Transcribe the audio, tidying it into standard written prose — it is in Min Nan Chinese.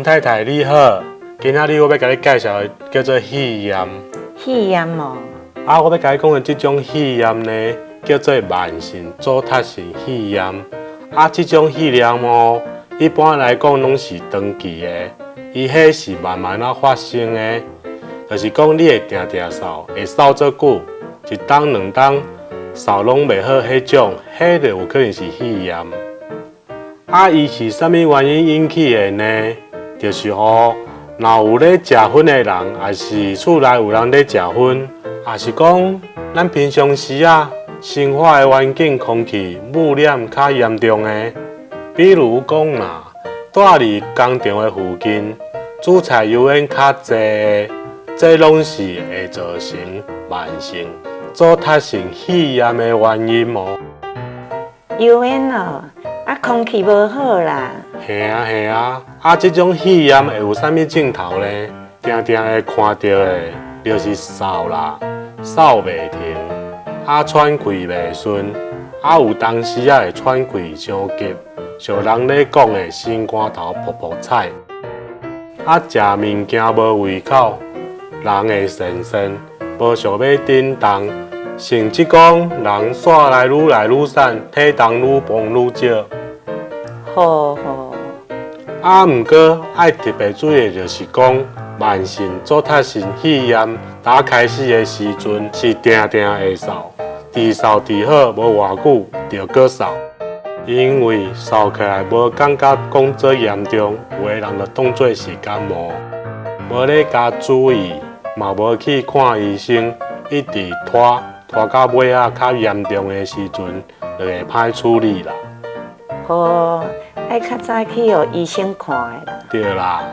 太太你好，今仔日我欲共你介紹的叫做肺炎。肺炎哦。啊，我欲共你講的這種肺炎呢，叫做慢性阻塞性肺炎。啊，這種肺炎哦，一般來講攏是長期的，伊彼是慢慢仔發生的，就是講你會定定嗽，會嗽足久，一冬兩冬嗽攏袂好，彼種，彼就有可能是肺炎。啊，伊是啥物原因引起的呢？就是吼，若有咧食薰的人，抑是厝內有人咧食薰，抑是講咱平常時啊，生活的環境空氣污染較嚴重的，比如講啦，住佇工廠的附近，煮菜油煙較濟的，這攏是會造成慢性阻塞性肺炎的原因哦。油煙哦，啊，空氣無好啦。嘿啊嘿啊，啊，這種肺炎會有啥物症頭呢？定定會看著的，就是嗽啦，嗽袂停，啊，喘氣袂順，啊，有當時仔會喘氣傷急，像人咧講的心肝頭噗噗踩，啊，食物件無胃口，人會神神，無想欲振動，甚至講人煞來愈來愈瘦，體重愈磅愈少。好好。啊，毋過愛特別注意的就是講，慢性阻塞性肺炎打開始的時陣是定定會嗽，治嗽治好無偌久就閣嗽，因為嗽起來無感覺講足嚴重，有的人就當做是感冒，無咧共注意，嘛無去看醫生，一直拖拖到尾仔較嚴重的時陣，就會歹處理啦。好，愛較早去予醫生看的啦。對啦。